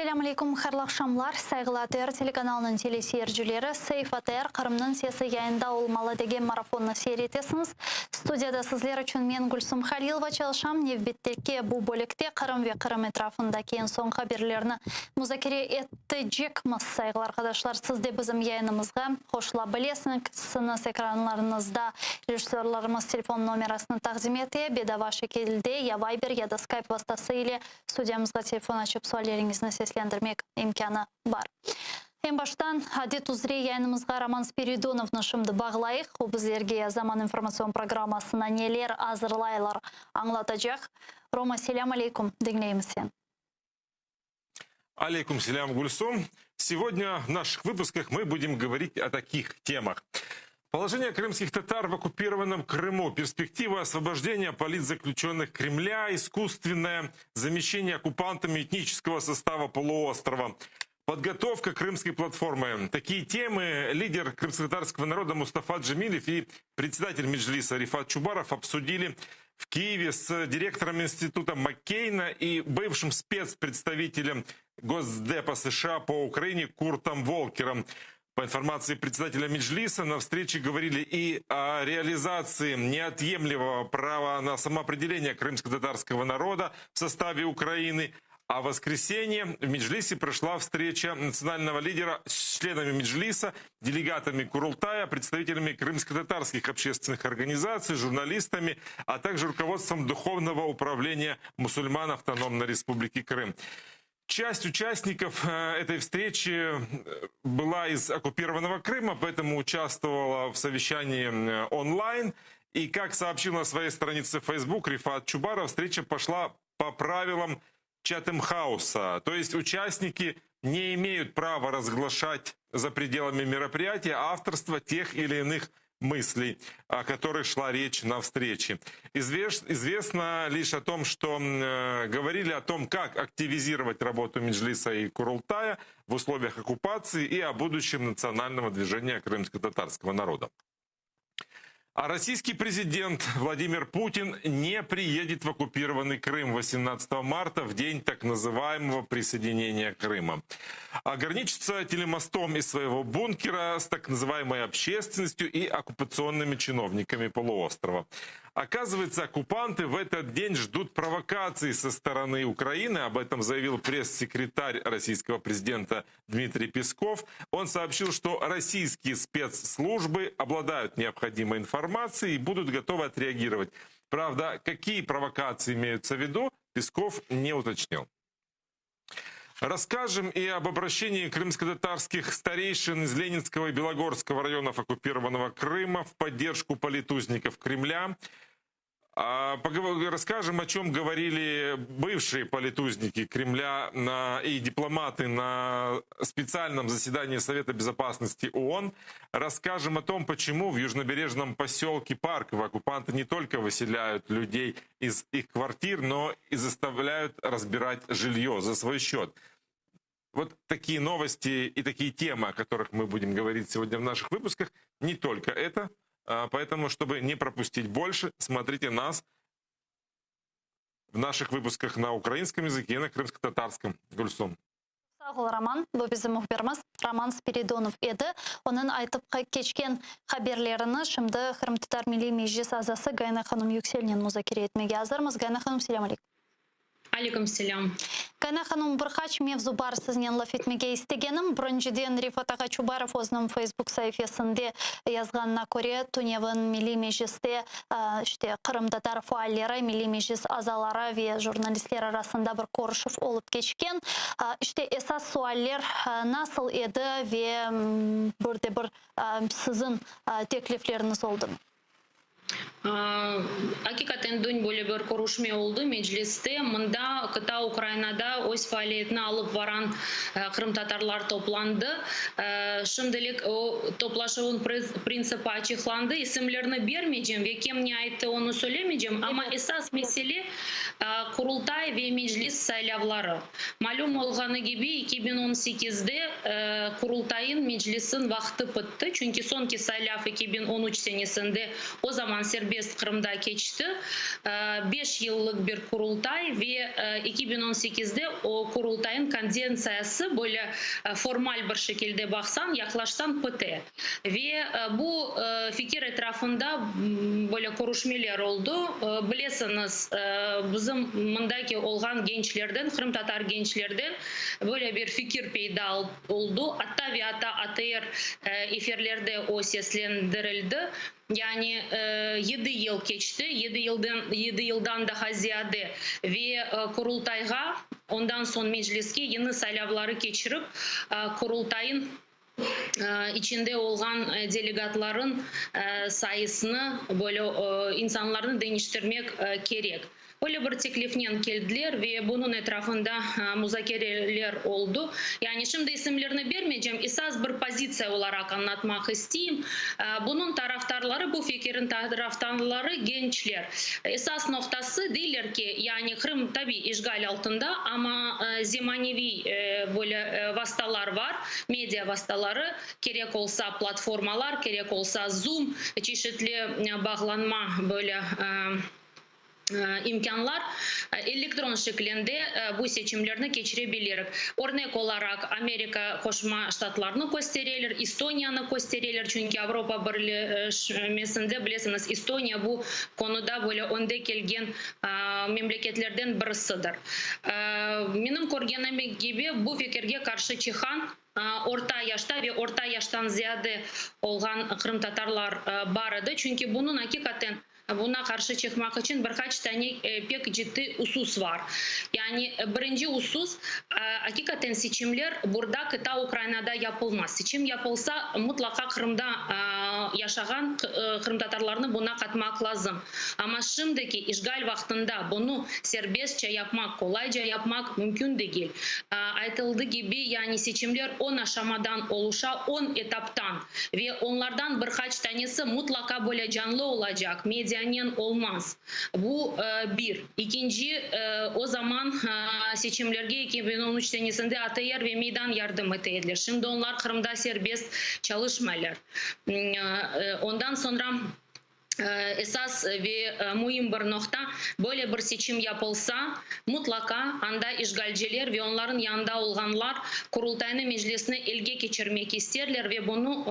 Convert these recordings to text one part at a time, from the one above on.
Selâm aleyküm, hayırlı aqşamlar, sayğılı ATR telekanalınıñ teleseyircileri, Seyf ATR, Qırımnıñ sesi yayında olmalı degen marafonnı seyir etesiñiz. Studiyada sizler içün men, Gülsum Halilova, çalışam. Nevbetteki bu bölükte Qırım ve Qırım etrafındaki eñ soñ haberlerni muzakere etecekmiz. Sayğılı arqadaşlar, siz de bizim yayınımızğa qoşula bilesiñiz. Ekranlarıñızda rejissörlarımız telefon nomerasını taqdim ete. Bedava şekilde ya Viber, ya da Skype vastası ile Studiyamızğa telefon açıp sualleriñizni seslendirmek imkânı bar. Eñ baştan, adet üzre yayınımızğa Roman Spiridonovnı şimdi bağlayıq. O bizlerge Zaman informatsion programmasına neler azırlaylar añlatacaq. Roma, selâm aleyküm, diñleymiz seni. Aleyküm selâm, Gülsum. Сегодня в наших выпусках мы будем говорить о таких темах. Положение крымских татар в оккупированном Крыму, перспектива освобождения политзаключенных Кремля, искусственное замещение оккупантами этнического состава полуострова, подготовка крымской платформы. Такие темы лидер крымско-татарского народа Мустафа Джемилев и председатель Меджлиса Рифат Чубаров обсудили в Киеве с директором института Маккейна и бывшим спецпредставителем Госдепа США по Украине Куртом Волкером. По информации председателя Меджлиса, на встрече говорили и о реализации неотъемлемого права на самоопределение крымско-татарского народа в составе Украины. А в воскресенье в Меджлисе прошла встреча национального лидера с членами Меджлиса, делегатами Курултая, представителями крымско-татарских общественных организаций, журналистами, а также руководством Духовного управления мусульман Автономной Республики Крым. Часть участников э, этой встречи э, была из оккупированного Крыма, поэтому участвовала в совещании э, онлайн. И, как сообщил на своей странице Facebook Рифат Чубаров, встреча пошла по правилам Чатем-хауса. То есть участники не имеют права разглашать за пределами мероприятия авторство тех или иных мыслей, о которых шла речь на встрече. Известно лишь о том, что э, говорили о том, как активизировать работу Меджлиса и Курултая в условиях оккупации и о будущем национального движения крымско-татарского народа. А российский президент Владимир Путин не приедет в оккупированный Крым 18 марта, в день так называемого присоединения Крыма. Ограничится телемостом из своего бункера с так называемой общественностью и оккупационными чиновниками полуострова. Оказывается, оккупанты в этот день ждут провокаций со стороны Украины. Об этом заявил пресс-секретарь российского президента Дмитрий Песков. Он сообщил, что российские спецслужбы обладают необходимой информацией и будут готовы отреагировать. Правда, какие провокации имеются в виду, Песков не уточнил. Расскажем и об обращении крымско-татарских старейшин из Ленинского и Белогорского районов оккупированного Крыма в поддержку политузников Кремля. А, расскажем, о чем говорили бывшие политузники Кремля и дипломаты на специальном заседании Совета Безопасности ООН. Расскажем о том, почему в южнобережном поселке Парково оккупанты не только выселяют людей из их квартир, но и заставляют разбирать жилье за свой счет. Вот такие новости и такие темы, о которых мы будем говорить сегодня в наших выпусках, не только это – поэтому, чтобы не пропустить больше, смотрите нас в наших выпусках на украинском языке и на крымско-татарском. Гульсум. Sağ ol, Roman. Bu bizim mühbirimiz Roman Spiridonov edi. Onıñ aytıp keçken haberlerini şimdi Qırımtatar Milliy Meclis azası Gayana hanım Yükselnen muzakere etmege azırmız. Gayana hanım, selâm aleyküm. Aleyküm selâm. Gayana hanım, bir qaç mevzu bar siznen laf etmege istegenim. Birinciden, Refat ağa Çubarov özüniñ Facebook saifesinde yazğanına köre, tünevin Milliy Mecliste, işte, qırımtatar faalleri, Milliy Meclis azaları ve jurnalistler arasında bir körüşüv olıp keçken. İşte, esas sualler nasıl edi ve bir de bir siziñ teklifleriñiz oldımı? Aqiqaten dün böyle bir körüşme oldı Mecliste. Mında qıta Ukrainada öz faaliyetini alıp varan qırımtatarlar toplandı. Şimdilik o toplaşuvıñ printsipi açıqlandı. İsimlerni bermeycem ve kim ne ayttı onı söylemeycem, amma esas mesele Qurultay ve Meclis saylavları. Malüm olğanı kibi, 2018-de Qurultayın, Meclisin vaqtı pıttı, çünki soñki saylav 2013 senesinde, o zaman serbest. serbest Qırımda keçti, beş yıllıq bir Qurultay ve 2018-de o Qurultayıñ kondentsiyası böyle formal bir şekilde baqsañ, yaqlaşsañ pite. Ve bu fikir etrafında böyle körüşmeler oldı. Bilesiñiz, bizim mındaki olğan gençlerden, qırımtatar gençlerden böyle bir fikir peyda oldı. Atta ve atta ATR efirlerde o seslendirildi. Yani yedi yıl keçti, yedi yıldan, yedi yıldan daha ziyade ve Qurultayğa, ondan soñ Mecliske yeñi saylavları keçirip, Qurultayıñ içinde olğan delegatların sayısını, böyle insanlarnı deñiştirmek kerek. Öyle bir teklifnen keldiler ve bunıñ etrafında muzakereler oldı. Yani şimdi isimlerni bermeycem, esas bir pozitsiya olaraq añlatmaq isteyim. Bunıñ tarafdarları, bu fikirin tarafdarları gençler. Esas noqtası, deyler ki, yani Qırım, tabiy, işğal altında, amma zemaneviy böyle vastalar bar, media vastaları, kerek olsa platformalar, kerek olsa Zoom, çeşitli bağlanma böyle imkânlar, elektron şeklinde bu seçimlerni keçirebilirik. Örnek olaraq, Amerika Qoşma Ştatlarını köstereler, Estoniyanı köstereler, çünki Avropa Birleşmesinde, bilesiñiz, Estoniya bu konuda böyle önde kelgen memleketlerden birisidir. Menim körgenim kibi, bu fikirge qarşı çıqan orta yaşta ve orta yaştan ziyade olğan qırımtatarlar bar edi, çünki bunıñ aqiqaten Buña qarşı çıqmaq içün bir qaç tane pek ciddiy usus bar. Yani birinci usus, aqiqaten seçimler burda, qıta Ukrainada yapılmaz. Seçim yapılsa, mutlaqa Qırımda yaşağan qırımtatarlarnı buña qatmaq lazım. Amma şimdiki işğal vaqtında bunı serbestçe yapmaq, qolayca yapmaq mümkün degil. Aytıldı kibi, yani seçimler on aşamadan oluşa, on etaptan. Ve onlardan bir qaç tanesi mutlaqa böyle canlı olacaq, medianen olmaz. Bu, bir. İkinci, o zaman seçimlerge 2013 senesinde ATR ve Meydan yardım ete ediler. Şimdi onlar Qırımda serbest çalışmaylar. Ondan soñra. Esas ve müim bir noqta, böyle bir seçim yapılsa, mutlaqa anda işğalciler ve onların yanında olğanlar Qurultaynı, Meclisni elge keçirmek isterler ve bunı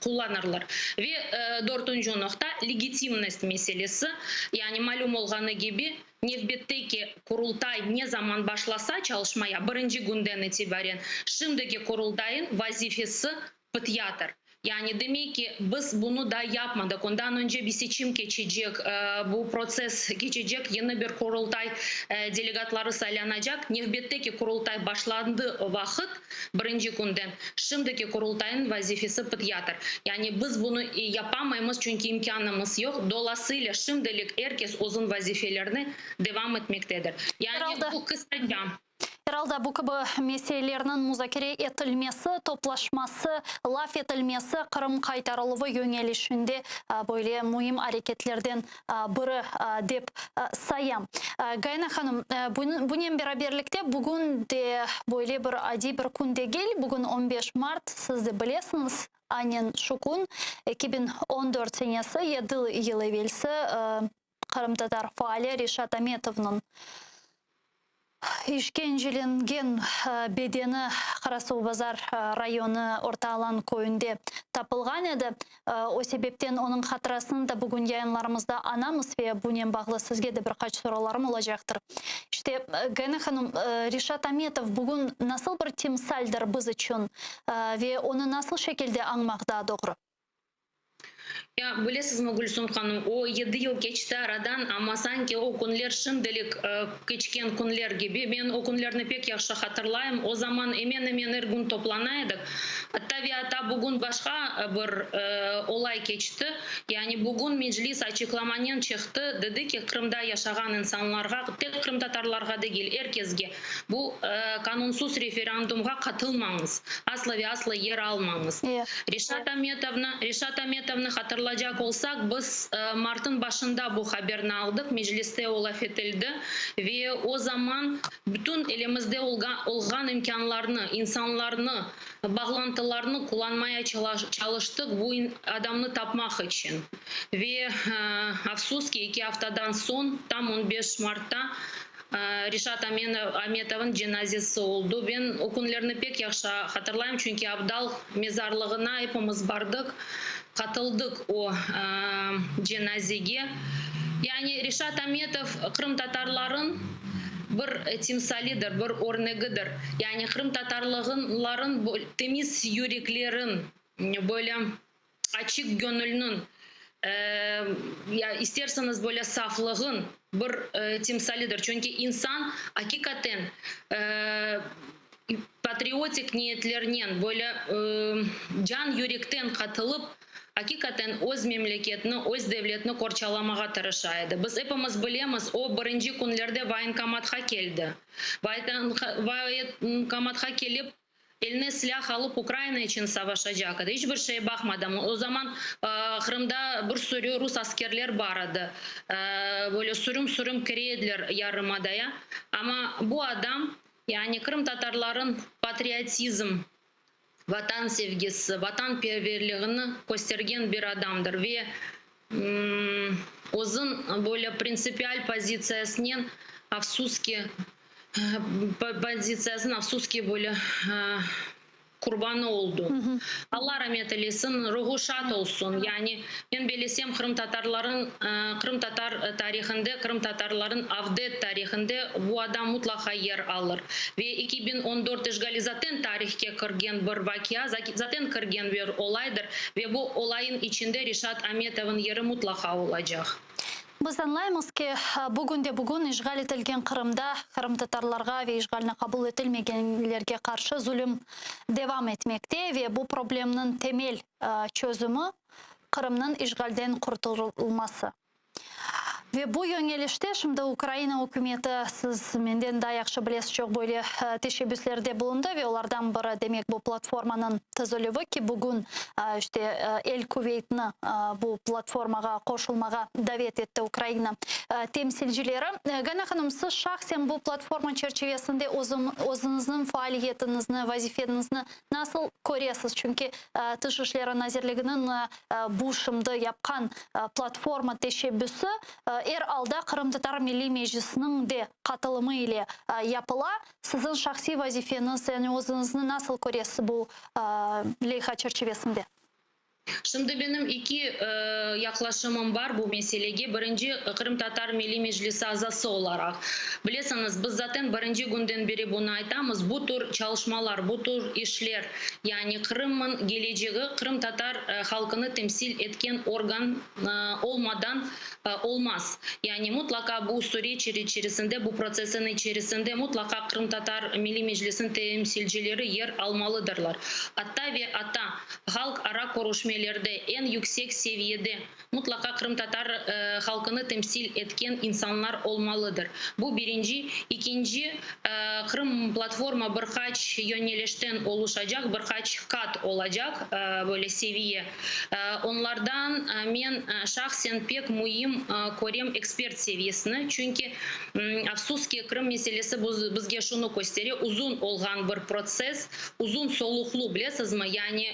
qullanırlar. Ve dörtünci noqta, legitimnost meselesi, yani malüm olğanı kibi, nevbetteki Qurultay ne zaman başlasa çalışmaya, birinci künden itibaren, şimdiki Qurultayın vazifesi pıtyadır. Yani, demek ki, biz bunı da yapmadıq. Ondan önce bir seçim keçecek, bu protsess keçecek, yeni bir Qurultay delegatları saylanacaq. Nevbetteki Qurultay başlandı vaqıt, birinci künden, şimdiki Qurultayıñ vazifesi pıtyadır. Yani, biz bunı yapamaymız, çünki imkânımız yoq. Dolasıyla, şimdilik er kes özüñ vazifelerini devam etmektedir. Yani, bu qısqaca. Er alda bu kibi meselelerniñ muzakere etilmesi, toplaşması, laf etilmesi Qırım qaytarıluvı yöñelişinde böyle müim areketlerden biri dep sayam. Gayana hanım, bunen beraberlikte bugün de böyle bir adiy bir kün degil, bugün on beş mart, siz de bilesiñiz, aynen şu kün, 2014 senesi, yedi yıl evelsi qırımtatar faali Reşat Ametovnıñ İşkencelengen bedeni Qarasuvbazar rayonı Orta Alan köyünde tapılğan edi. O sebepten onıñ hatırasını da bugün yayınlarımızda añamız ve bunen bağlı sizge de bir qaç sorularım olacaqtır. İşte, Gayana hanım, Reşat Ametov bugün nasıl bir timsaldir biz içün ve onı nasıl şekilde añmaq daa doğru? Ya, bilesizmi, Gülsüm hanım, o yedi yıl keçti aradan, amma sanki o künler şimdilik keçken künler kibi. Men o künlerni pek yahşı hatırlayım. O zaman emen-emen er kün toplana edik. Atta ve atta bugün başqa bir olay keçti. Yani bugün Meclis açıqlamanen çıqtı, dedi ki, Qırımda yaşağan insanlarğa, tek qırımtatarlarğa degil, er kesge, Bu qanunsız referandumğa qatılmañız, asla ve asla yer almañız. Reşat Ametovnı, Reşat Ametovnı hatırlayım. Hatırlacaq olsaq, biz martın başında bu haberni aldıq, Mecliste o laf etildi ve o zaman bütün elimizde olğan imkânlarnı, insanlarnı, bağlantılarnı qullanmaya çalıştıq bu adamnı tapmaq içün. Ve, afsus ki, eki aftadan soñ, tam on beş martta Reşat Ametovnıñ cenazesi oldı. Ben o künlerni pek yahşı hatırlayım, çünki Abdal mezarlığına epimiz bardıq, qatıldıq o cenazege. Yani Reşat Ametov qırımtatarların bir timsalidir, bir örnegidir. Yani qırımtatarlığınların temiz yüreklerin, böyle açıq göñülniñ, ya isterseñiz böyle saflığın bir timsalidir. Çünki insan aqiqaten patriotik niyetlernen, böyle can yürekten qatılıp, aqiqaten öz memleketini, öz devletini qorçalamağa tırışa edi. Biz epimiz bilemiz, o birinci künlerde voyenkomatqa keldi. Voyenkomatqa kelip, Eline silâh alıp Ukrayina içün savaşacaq edi. İç bir şeye baqmadan. O zaman Qırımda bir sürü rus askerler bar edi. Böyle sürüm-sürüm kire ediler yarımadaya. Amma bu adam, yani qırımtatarların patriotizm, vatan sevgisi, vatanperverliğini köstergen bir adamdır. Ve özün böyle printsipial pozitsiyasınen, afsus ki, Pozitsiyasınıñ, afsus ki, böyle qurbanı oldı. Alla ramet eylesin, ruhu şad olsun. Yani, men belesem, qırımtatarların, qırımtatar tarihinde, qırımtatarların avdet tarihinde bu adam mutlaqa yer alır. Ve 2014 işgali zaten tarihke kirgen bir vaqia, zaten kirgen bir olaydır. Ve bu olayın içinde Reşat Ametovnıñ yeri mutlaqa olacaq. Biz añlaymız ki, bugünde-bugün işğal etilgen Qırımda qırımtatarlarğa ve işğalni qabul etilmegenlerge qarşı zulüm devam etmekte ve bu problemniñ temel çözümi, Qırımnıñ işğalden qurtulması. Ve bu yöñelişte şimdi Ukraina ükümeti, siz menden daa yahşı bilesiz, çoq böyle teşebbüslerde bulundı ve olardan biri, demek, bu platformanıñ tizilüvi ki, bugün, işte, El Kuveytni bu platformağa qoşulmağa davet etti Ukraina temsilcileri. Gana hanım, siz şahsen bu platforma çerçivesinde özüñizniñ faaliyetiñizni, vazifeñizni nasıl köresiz? Çünki Tış işleri nazirliginiñ bu şimdi yapqan platforma teşebbüsi er alda Qırımtatar Milliy Meclisiniñ de qatılımı ile yapıla. Siziñ şahsiy vazifeñiz, yani özüñizni nasıl köresiz bu leyha çerçivesinde? Şimdi benim eki yaqlaşımım bar bu meselege. Birinci, Qırımtatar Milliy Meclisi azası olaraq. Bilesiñiz, biz zaten birinci günden beri bunı aytamız, bu tür çalışmalar, bu tür işler, yani Qırımın gelecegi qırımtatar halqını temsil etken organ olmadan olmaz. Yani mutlaqa bu süreç içerisinde, bu protsessin içerisinde mutlaqa Qırımtatar Milliy Meclisiniñ temsilcileri yer almalıdırlar. Atta ve atta halq ara körüşmelerde eñ yüksek seviyede mutlaqa qırımtatar halqını temsil etken insanlar olmalıdır. Bu birinci. İkinci, Qırım platforma bir qaç yönelişten oluşacaq, bir qaç qat olacaq, böyle seviye. Onlardan men şahsen pek müim körem ekspert seviyesini, çünki, afsus ki, Qırım meselesi bizge şunı köstere, uzun olğan bir protsess, uzun soluqlu, bilesizmi, yani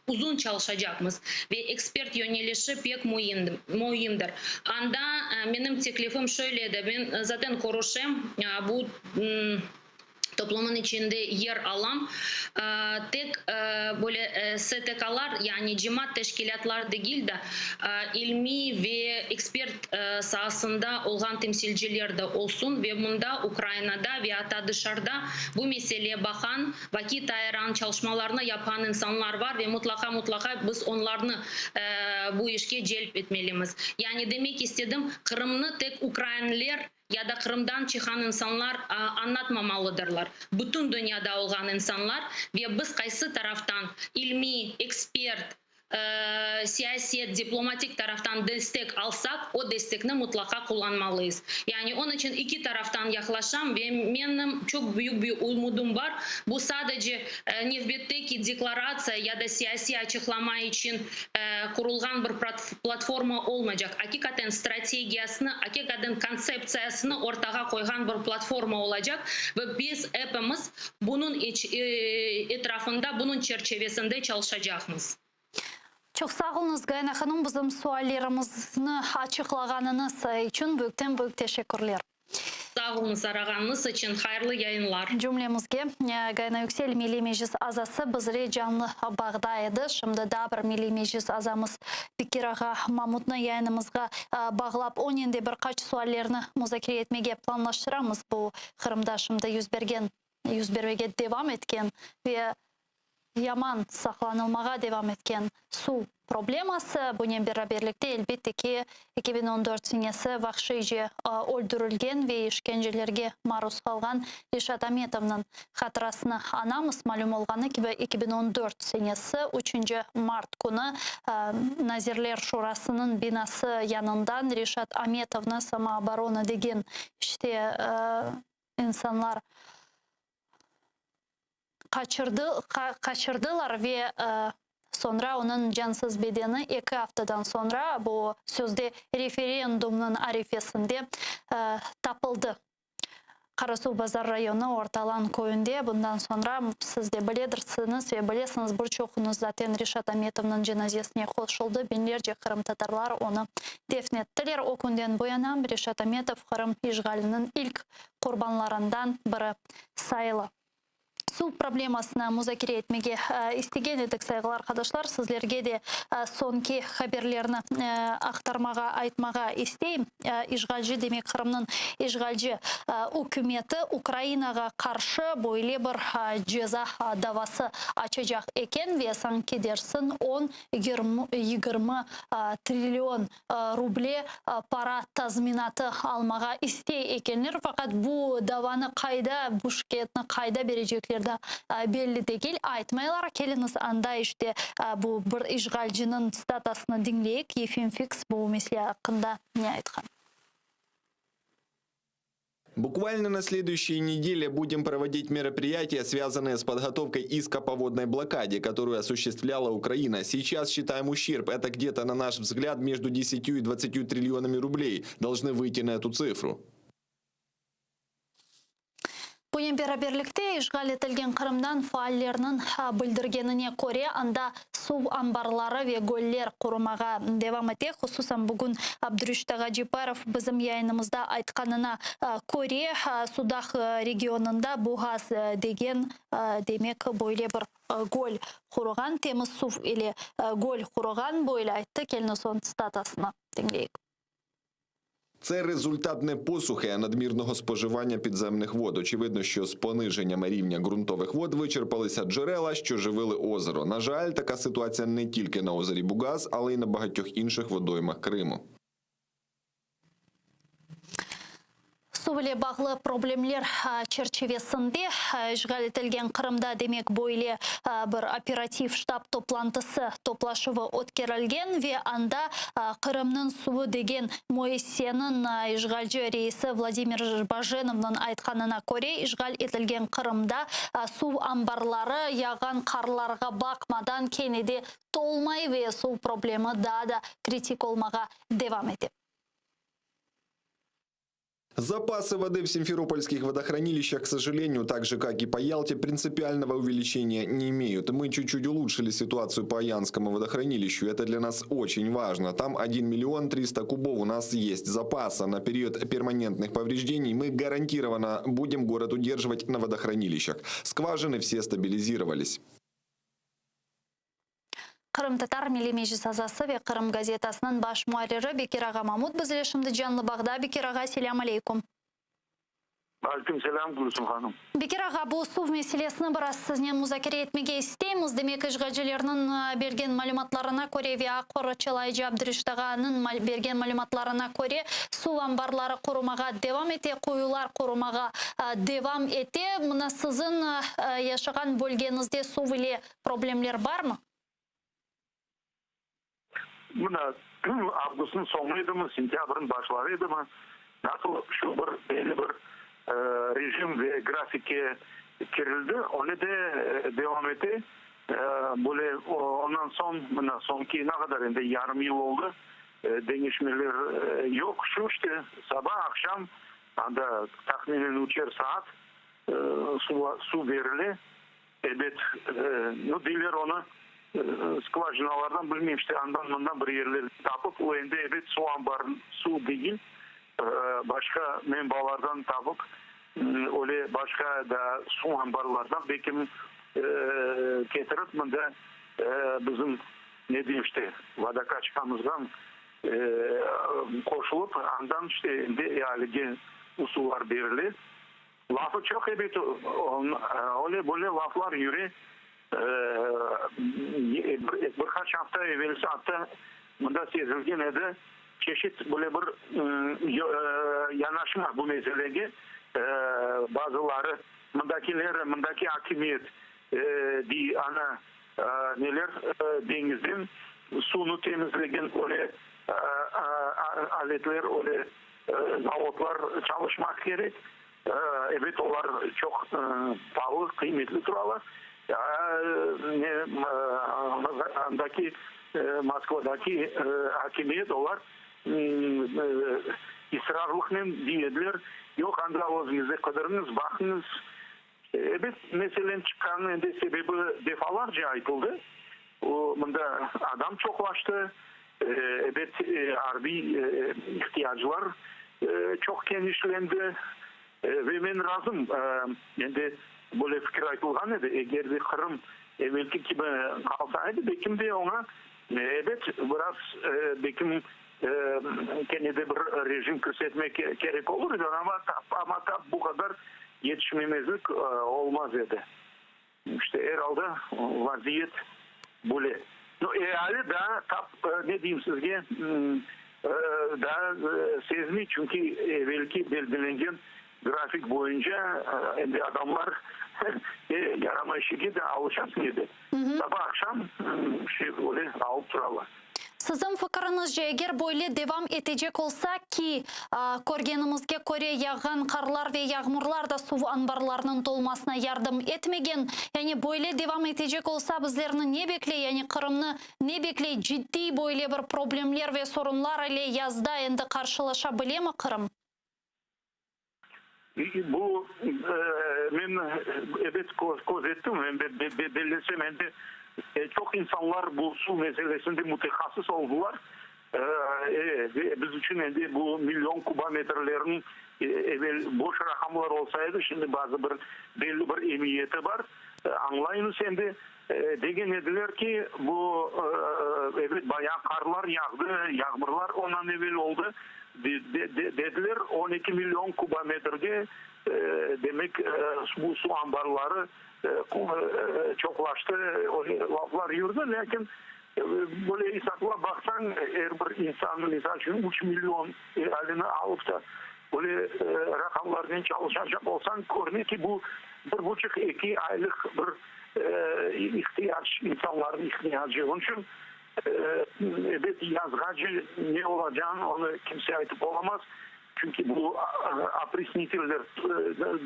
uzun çalışacaqmız ve ekspert yönelişi pek müimdir. Anda menim teklifim şöyle edi, men zaten körüşem, bu toplumnıñ içinde yer alam, tek böyle STKlar, yani cemaat teşkilâtlar degil de, ilmiy ve ekspert saasında olğan temsilciler de olsun ve mında Ukrainada ve atta dışarıda bu meseleye baqan, vakit ayıran, çalışmalarnı yapqan insanlar bar ve mutlaqa, mutlaqa biz onlarnı bu işke celp etmelimiz. Yani demek istedim, Qırımnı tek ukrainler ya da Qırımdan çıqan insanlar añlatmamalıdırlar. Bütün dünyada olğan insanlar ve biz qaysı taraftan ilmiy, ekspert, siyaset, diplomatik taraftan destek alsaq, o destekni mutlaqa qullanmalıyız. Yani onıñ içün iki taraftan yaqlaşam ve menim çoq büyük bir ümüdim bar, bu sadece nevbetteki deklaratsiya ya da siyasiy açıqlama içün. qurulğan bir platforma olmaycaq, aqiqaten strategiyasını, aqiqaten kontseptsiyasını ortağa qoyğan bir platforma olacaq ve biz epimiz bunıñ etrafında, bunıñ çerçevesinde çalışacaqmız. Çoq sağ oluñız, Gayana hanım, bizim suallerimizni açıqlağanıñız içün büyükten-büyük teşekkürler. Sağ oluñız arağanıñız içün, hayırlı yayınlar. Cümlemizge Gayana Yüksel, Milliy Meclis azası, bizle canlı bağda edi. Şimdi daa bir Milliy Meclis azamız Bekir ağa Mamutnı yayınımızğa bağlap, onen de bir qaç suallerni muzakere etmege planlaştıramız. Bu Qırımda şimdi yüz bergen, yüz bermege devam etken ve yaman saqlanılmağa devam etken suv probleması, bunen beraberlikte, elbette ki, 2014 senesi vahşiyce öldürilgen ve işkencelerge maruz qalğan Reşat Ametovnıñ hatırasını añamız. Malüm olğanı kibi, 2014 senesi üçünci mart künü Nazirler Şurasınıñ binası yanından Reşat Ametovnı samooborona degen işte insanlar qaçırdı, qaçırdılar ve soñra onıñ cansız bedeni eki aftadan soñra, bu sözde referendumnıñ arifesinde tapıldı. Qarasuvbazar rayonı Ortalan köyünde. Bundan soñra, siz de biledirsiñiz ve bilesiñiz, bir çoquñız zaten Reşat Ametovnıñ cenazesine qoşuldı, biñlerce qırımtatarlar onı defn ettiler. O künden bu yana Reşat Ametov Qırım işğaliniñ ilk qurbanlarından biri sayıla. Suv problemasını muzakere etmege istegen edik, sayğılı arqadaşlar. Sizlerge de soñki haberlerni aqtarmağa, aytmağa isteyim. İşğalci, demek Qırımnıñ işğalci ükümeti Ukrainağa qarşı böyle bir ceza davası açacaq eken ve sanki dersiñ on, 20 trillion ruble para tazminatı almağa istey ekenler, faqat bu davanı qayda, bu şikâyetni qayda berecekler da belli degil, aytmaylar. Keliñiz, anda işte bu bir işğalciniñ tsitasını diñleyik, Yefim Fiks bu mesele aqqında ne aytqan. Буквально на следующей неделе будем проводить мероприятия, связанные с подготовкой иска по водной блокаде, которую осуществляла Украина. Сейчас считаем ущерб. Это где-то, на наш взгляд, между 10 и 20 триллионами рублей. Должны выйти на эту цифру. Bunen beraberlikte, işğal etilgen Qırımdan faallerniñ bildirgenine köre, anda suv anbarları ve göller qurumağa devam ete. Hususan, bugün Abdurişit ağa Ceparov bizim yayınımızda aytqanına köre, Sudaq regionında Buğaz degen, demek, böyle bir göl quruğan, temiz suv ile göl quruğan, böyle ayttı. Keliñiz, onıñ tsitatasını diñleyik. Це результат не посухи, а надмірного споживання підземних вод. Очевидно, що з пониженням рівня ґрунтових вод вичерпалися джерела, що живили озеро. На жаль, така ситуація не тільки на озері Бугаз, але й на багатьох інших водоймах Криму. Suv ile bağlı problemler çerçivesinde işğal etilgen Qırımda, demek, böyle bir operativ ştab toplantısı, toplaşuvı ötkerilgen ve anda Qırımnıñ suvı degen müessiseniñ işğalci reisi Vladimir Bajenovnıñ aytqanına köre, işğal etilgen Qırımda suv anbarları yağğan qarlarğa baqmadan kene de tolmay ve suv problemi daa da kritik olmağa devam ete. Запасы воды в симферопольских водохранилищах, к сожалению, так же, как и по Ялте, принципиального увеличения не имеют. Мы чуть-чуть улучшили ситуацию по Аянскому водохранилищу. Это для нас очень важно. Там 1 миллион 300 кубов у нас есть запаса. На период перманентных повреждений мы гарантированно будем город удерживать на водохранилищах. Скважины все стабилизировались. Qırımtatar Milliy Meclis azası ve Qırım gazetasınıñ baş muarriri Bekir ağa Mamut bizle şimdi canlı bağda. Bekir ağa, selâm aleykum. Aleyküm selâm, Gülsüm hanım. Bekir ağa, bu suv meselesini biraz siznen muzakere etmege isteymiz. Demek, işğalcilerniñ bergen malümatlarına köre ve aq qorçalayıcı Abdurişit ağanıñ bergen malümatlarına köre, suv anbarları qurumağa devam ete, quyular qurumağa devam ete. Mına siziñ yaşağan bölgeñizde suv ile Problemler barmı? Mına, avgustnıñ soñu edimi, sentâbrniñ başları edimi, nasıl şu bir belli bir rejim ve grafikke kirildi, öyle de devam ete. Böyle ondan soñ, mına soñki ne qadar endi yarım yıl oldı, deñişmeler yoq. Şu işte saba, aqşam anda tahminen üçer saat suv berile. Ebet, nu deyler onı skvajinalardan, bilmeyim işte andan-mından bir yerlerden tapıp, o endi ebet suv anbarın suv degil, başqa menbalardan tapıp, öyle başqa da suv anbarlardan belkim ketirip mında bizim ne deyim işte vodokaçkamızğa qoşulıp, andan işte endi ealige suvlar berile. Lafı çoq ebet, öyle böyle laflar yüre. Bir qaç afta evelsi atta mında sezilgen edi, çeşit böyle bir yanaşma bu meselege. Bazıları, mındakiler, mındaki akimiyet dey, ana, neler, deñizden suvnı temizlegen öyle aletler, öyle Zavodlar çalışmaq kerek. Ebet, olar çoq paalı, qıymetli turalar. Andaki, Moskvadaki akimiyet, olar israrlıqnen dey ediler, yoq, anda özüñiz de qıdırıñız, baqıñız. Ebet, meselen, çıqqanınıñ endi sebebi defalarca aytıldı. O, mında adam çoqlaştı, ebet, arbiy ihtiyaclar çoq kenişlendi. Ve men razım, endi böyle fikir aytılğan edi, eger de Qırım evelki kibi qalsa edi, belkim de oña, ebet, biraz, belkim, Kene de bir rejim kirsetmek kerek olur edi, amma tap bu qadar yetişmemezlik olmaz edi. İşte, er alda vaziyet böyle. No, eali daa tap, ne deyim sizge, daa sezmey, çünki evelki belgilengen grafik boyunca endi adamlar yaramay şeyge de alışasıñ edi. Saba-aqşam şey öyle alıp turalar. Siziñ fikiriñizce, eger böyle devam etecek olsa, ki, körgenimizge köre, yağğan qarlar ve yağmurlar da suv anbarlarınıñ tolmasına yardım etmegen, yani böyle devam etecek olsa, bizlerni ne bekley, yani Qırımnı ne bekley, ciddiy böyle bir problemler ve sorunlar ile yazda endi qarşılaşa bilemi Qırım? Bu, men, ebet, köz ettim, bellesem, endi çoq insanlar bu suv meselesinde mütehassıs oldılar. Biz içün endi bu million kubometrlerniñ evel boş raqamlar olsa edi, şimdi bazı bir belli bir emiyeti bar, añlaymız endi. Degen ediler ki, bu, ebet, bayağı qarlar yağdı, yağmurlar ondan evel oldı, dediler, 12 million kubometrge, demek, bu suv anbarları çoqlaştı, öyle laflar yürdi, lâkin böyle esaplap baqsañ, er bir insannı, misal içün, üç million ealini alıp da, böyle raqamlarnen çalışacaq olsañ, körüne ki, bu bir buçuq, eki aylıq bir İhtiyac, insanlarnıñ ihtiyacı. Onıñ içün, ebet, yazğace ne olacağını onı kimse aytıp olamaz. Çünki bu opresniteller,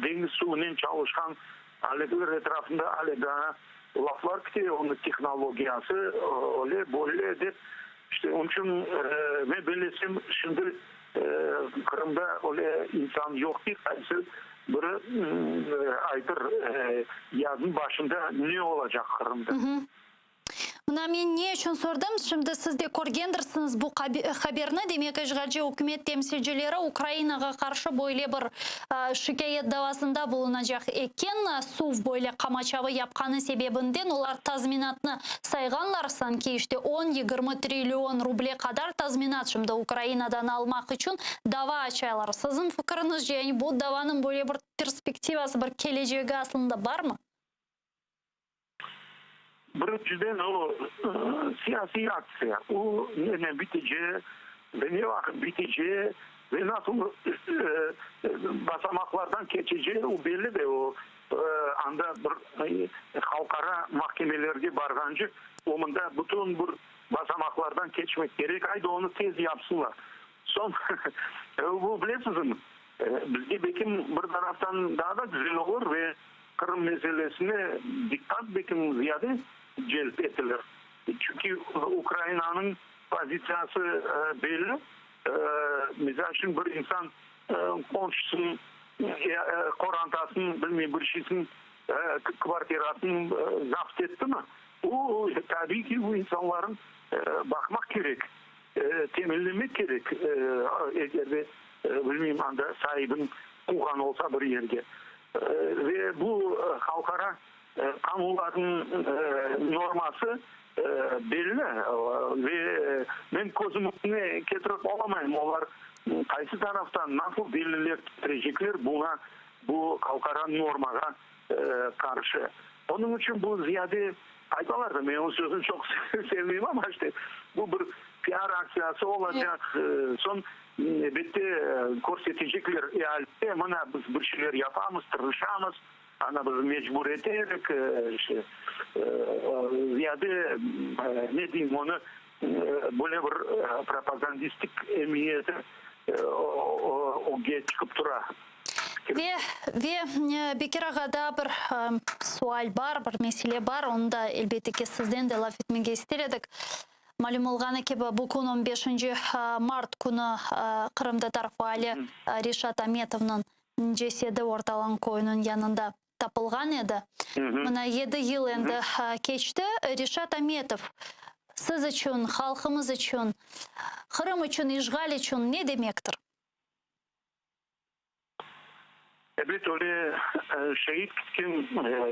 deñiz suvınen çalışqan aletler etrafında ale daa laflar kete, onıñ tehnologiyası öyle, böyle dep. İşte, onıñ içün, men bellesem, şimdi Qırımda öyle insan yoq ki, qaysı biri aytır, yaznıñ başında ne olacaq Qırımda. Mına men ne içün sordım, şimdi siz de körgendirsiñiz bu haberni, demek işğalci ükümet temsilcileri Ukrainağa qarşı böyle bir şikâyet davasında bulunacaq eken, suv böyle qamaçavı yapqanı sebebinden olar tazminatnı Sayğanlar, sanki işte on, 20 trillion ruble qadar tazminat şimdi Ukrainadan almaq içün dava açaylar. Siziñ fikiriñizce, yani bu davanıñ böyle bir perspektivası, bir kelecegi aslında barmı? Birinciden, o, siyasiy aktsiya. O, nenen bitece ve ne vaqıt bitece ve nasıl basamaqlardan keçece, o belli de, o, Anda bir halqara mahkemelerge barğance, o mında bütün bir basamaqlardan keçmek kerek. Ayda onı tez yapsınlar. Soñ, bu bilesizmi, bizge bekim bir taraftan daa da güzel olur ve Qırım meselesine diqqat bekim ziyade. celp etilir. Çünki Ukrainanıñ pozitsiyası belli. Misal içün, bir insan qomşusınıñ, qorantasınıñ, bilmeyim, bir şeysiniñ kvartirasını zapt ettimi, o, tabiiy ki, bu insanlarnı baqmaq kerek, teminlemek kerek, eger de, bilmeyim, anda saibin quvğan olsa bir yerge. Ve bu halqara qanunlarnıñ norması belli ve men közüm ögüne ketirip olamayım, olar qaysı taraftan nasıl deliller ketirecekler buña, bu halqara normağa qarşı. Onıñ içün bu ziyade aytalar da, men o sözni çoq sevmeyim, amma işte bu bir piar aktsiyası olacaq, soñ elbette körsetecekler ealige, mına biz bir şeyler yapamız, tırışamız. Ana bizni mecbur eterek, işte, ziyade, ne deyim, onı böyle bir propagandistik emiyeti ögge çıqıp tura. Ve, ve, Bekir ağa, daa bir sual bar, bir mesele bar, onı da, elbette ki, sizden de laf etmege ister edik. Malüm olğanı kibi, bu kün on beşinci mart künü qırımtatar faali Reşat Ametovnıñ Cesedi Ortalan köyüniñ yanında tapılğan edi. Mına yedi yıl endi keçti. Reşat Ametov siz içün, halqımız içün, Qırım içün, işğal içün ne demektir? Ebet, öyle şehit ketken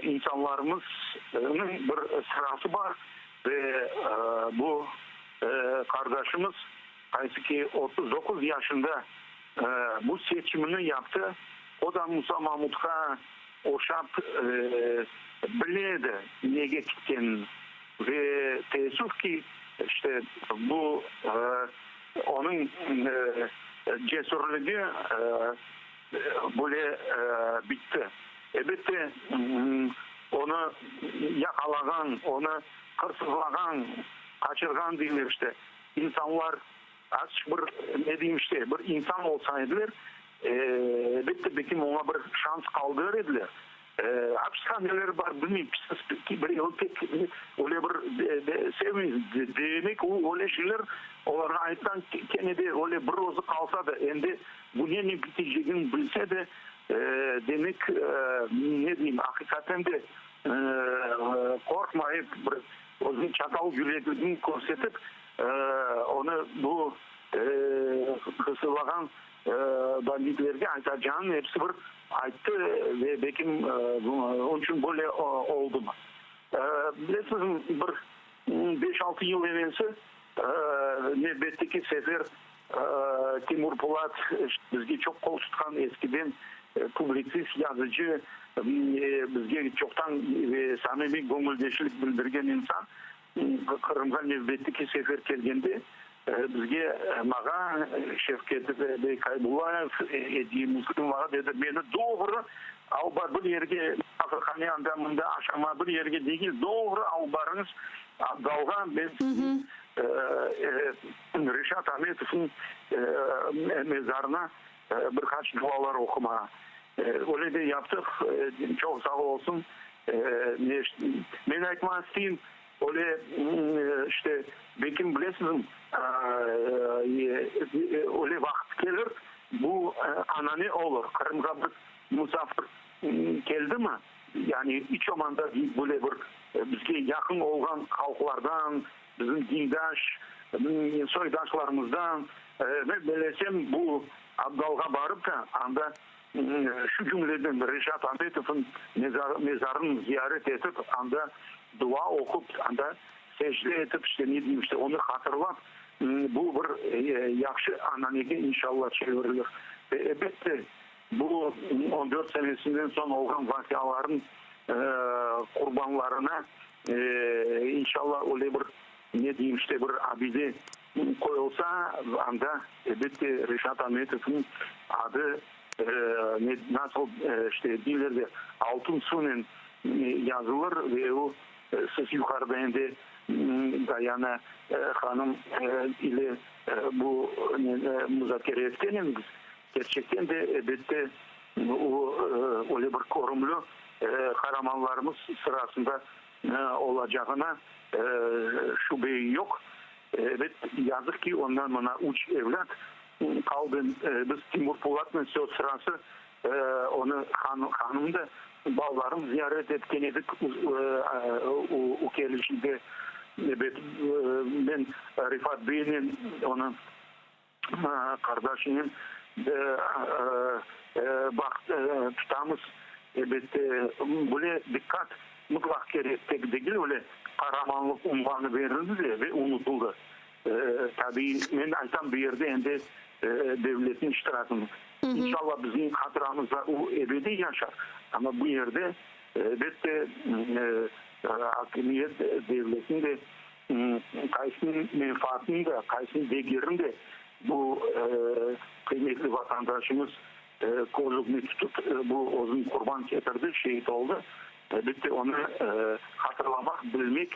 insanlarımıznıñ bir sırası bar ve bu qardaşımız, qaysı ki 39 yaşında Bu seçimini yaptı. O da Musa Mamutqa oşap bile edi nege ketkenini. Ve teessüf ki, işte bu onıñ cesürligi böyle bitti. Elbette, onı yaqalağan, onı hırsızlağan, qaçırğan deyler işte, insanlar Azçıq bir, ne deyim işte, bir insan olsa ediler, elbette, belki oña bir şans qaldırır ediler. Apishaneler bar, bilmeyim, bir pek öyle bir sevmeymiz. Demek, o öyle şeyler olarğa aytsañ, kene de öyle bir özü qalsa da, endi bu nenen bitecegini bilse de, demek, ne deyim, aqiqaten de qorqmayıp, bir özüniñ çatal yürekligini körsetip, Onı bu hırsızlağan banditlerge aytacağın episi bir ayttı ve belkim onıñ içün böyle oldumı. Bilesiñizmi, bir beş-altı yıl evelsi nevbetteki sefer Timur Pulat bizge çoq qol tutqan eskiden publitsist, yazıcı, bizge çoqtan ve samimiy göñüldeşlik bildirgen insan, Qırımğa nevbetteki sefer kelgende bizge mağa, Şevket bey Kaybullayev, Ediye Muslimovğa dedi, meni doğru alıp bar, bir yerge, musafirhane anda-mında, aşama bir yerge degil, doğru alıp barıñız Abdalğa, men Reşat Ametovnıñ mezarına bir qaç dualar oqumağa. Öyle de yaptıq, çoq sağ olsun. Men aytmaq isteyim, öyle işte, belkim bilesiñizmi, öyle vaqıt kelir, bu anane olur, Qırımğa bir musafir keldimi, yani iç olmağanda böyle bir bizge yaqın olğan halqlardan, bizim dindaş, soydaşlarımızdan, men bilesem, bu Abdalğa barıp da, anda Şu cümleden Reşat Ametovnıñ mezarını ziyaret etip, anda dua oqup, anda secde etip, işte, ne deyim, işte, onı hatırlap, bu bir yahşı ananege inşallah çevirilir. Ve, elbette, bu 14 senesinden soñ olğan vaqialarnıñ qurbanlarına, inşallah, öyle bir, ne deyim, işte, bir abide Qoyulsa, anda, elbette, Reşat Ametovnıñ adı nasıl işte deyler de, altın sunen yazılır ve o, siz yuqarıda endi Gayana hanım ile bu muzakere etken ediñiz, kerçekten de, elbette, o, öyle bir körümli qaramanlarımız sırasında. olacağına şübe yoq. Ebet, yazıq ki, ondan mına üç evlât qaldı. Biz Timur Pulatnen söz sırası onı, hanım da, balalarını ziyaret etken edik o kelişinde. Ebet, men Refat beynen onı qardaşınen bağ tutamız. Elbette, böyle diqqat mıtlaq kerek, tek degil öyle qaramanlıq unvanı berildi de ve unutıldı. Tabiiy, men aytam, bu yerde endi devletniñ iştirakını. İnşallah, bizim hatıramızda o ebediy yaşar, amma bu yerde, elbette, akimiyet, devletniñ de Qaysınıñ menfaatını da, qaysınıñ degerini de bu qıymetli vatandaşımız köz ögüne tutıp, bu özüni qurban ketirdi, şehit oldı. Elbette, onı hatırlamaq, bilmek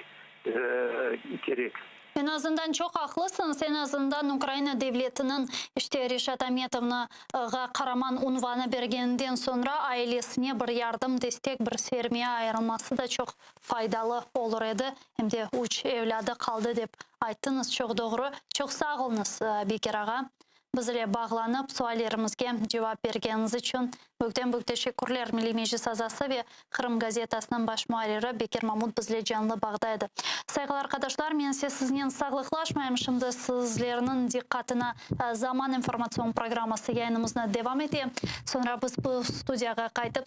kerek. Eñ azından çoq aqlısıñız, eñ azından Ukraina devletiniñ işte Reşat Ametovnı ğa qaraman unvanı bergeninden soñra ailesine bir yardım, destek, bir sermiya ayırılması da çoq faydalı olur edi. Em de üç evlâdı qaldı dep ayttıñız, çoq doğru. Çoq sağ oluñız, Bekir ağa, biz ile bağlanıp, suallerimizge cevap bergeniñiz içün büyükten-büyük teşekkürler. Milliy Meclis azası ve Qırım gazetasınıñ baş muarriri Bekir Mamut bizle canlı bağda edi. Sayğılı arqadaşlar, men ise siznen sağlıqlaşmayım. Şimdi sizlerniñ diqqatına Zaman informatsion programması yayınımıznı devam ete. Soñra biz bu studiyağa qaytıp,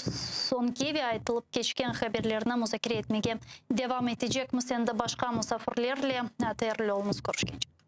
soñki ve aytılıp keçken haberlerni muzakere etmege Devam etecekmiz endi başqa musafirlerle. ATR-li oluñız, körüşkence.